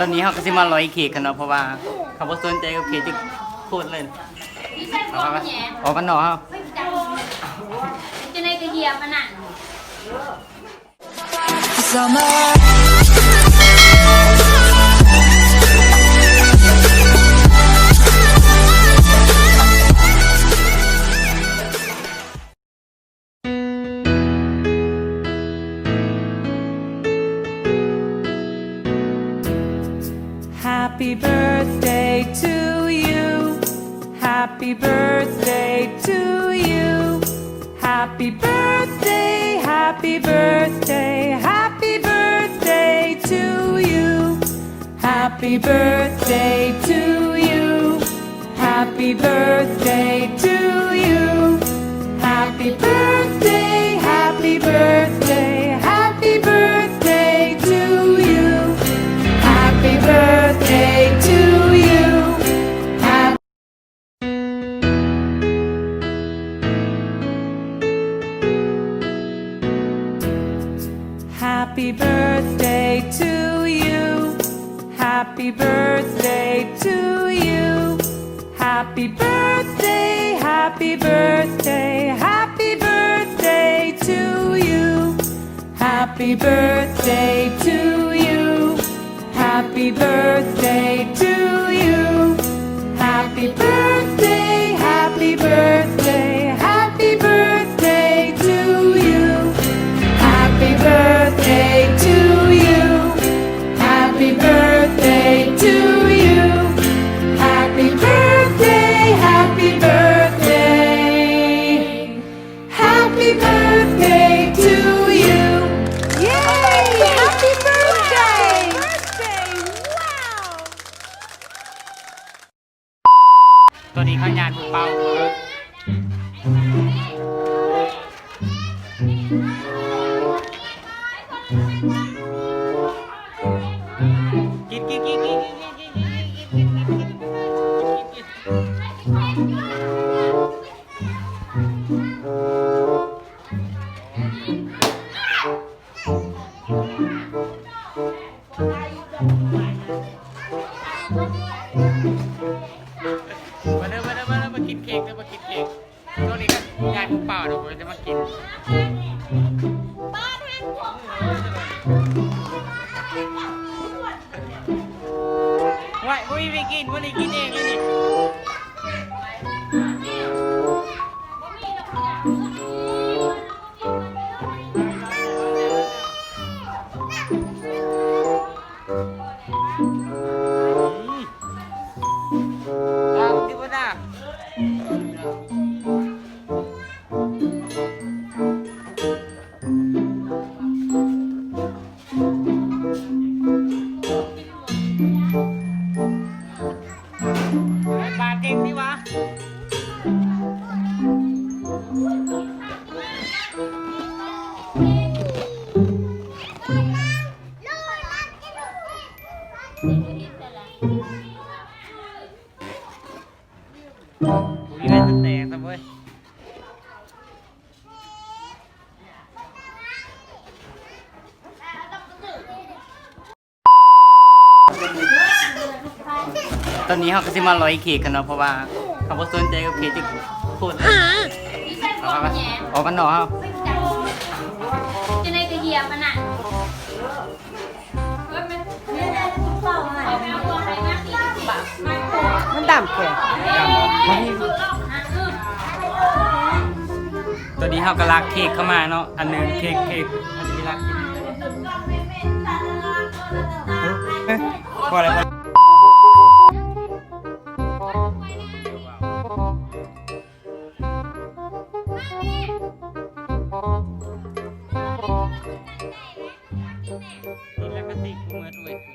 ຕອນນີ້ເຮົາກໍຊິມາລອຍເຄ້ກກັນເນາະ ເພາະວ່າເຂົາບໍ່ສົນໃຈກັບເຄ້ກຈັກຄົນເລີຍ. ເອົາໄປ ອອກກັນເນາະເຮົາ. ຈັ່ງໃດກໍຢຽບອັນນັ້ນ. Happy birthday to you. Happy birthday to you. Happy birthday, happy birthday, happy birthday to you. Happy birthday to you. Happy birthday to you. Happy birthday, happy birthday, happy birthday to you. Happy birthday to you. Hap- Happy birthday to you. Happy birthday to you. Happy birthday, happy birthday, happy birthday to you. Happy birthday to you. Happy birthday to you. Happy birthday, happy birthday, happy birthday to you. Happy birthday to you. Happy birthday to you. Happy birthday, happy birthday. Happy birthday to you. Yay! Happy birthday! Birthday! Wow! ຕອນນີ້ເຂົາຍາດໝາກເປົາ ກິນ ກິນ ກິນ. ມາເດີ ມາເດີ ມາເດີ ມາກິນເຄ້ກເດີ ມາກິນເຄ້ກ. ຊ່ວງນີ້ກໍຍາຍຜູ້ເປົ່າເດີ ເພິ່ນຈະມາກິນ. ວ້າຍ ບໍ່ມີໃຜກິນ ບໍ່ໄດ້ກິນເອງເລີຍນີ້. ປາເກັ່ງນີ້ຫວາ. ຕອນນີ້ເຮົາກໍຊິມາລອຍເຄ້ກກັນເນາະ ເພາະວ່າເຂົາບໍ່ສົນໃຈກັບເຄ້ກຈັກຄົນ. ເອົາໄປ ອອກກັນເນາະເຮົາ. ຈັ່ງໃດກໍຢຽບອັນນັ້ນ. ມັນດຳແທ້. ຕອນນີ້ເຮົາກໍລັກເຄ້ກເຂົ້າມາເນາະ ອັນໜຶ່ງ ເຄ້ກ ເຄ້ກ ເຮົາຈະໄປລັກກິນ. ເອີ ພໍແລ້ວ. ກິນແລ້ວກໍຕິດບໍ່ໝົດເວີຍ.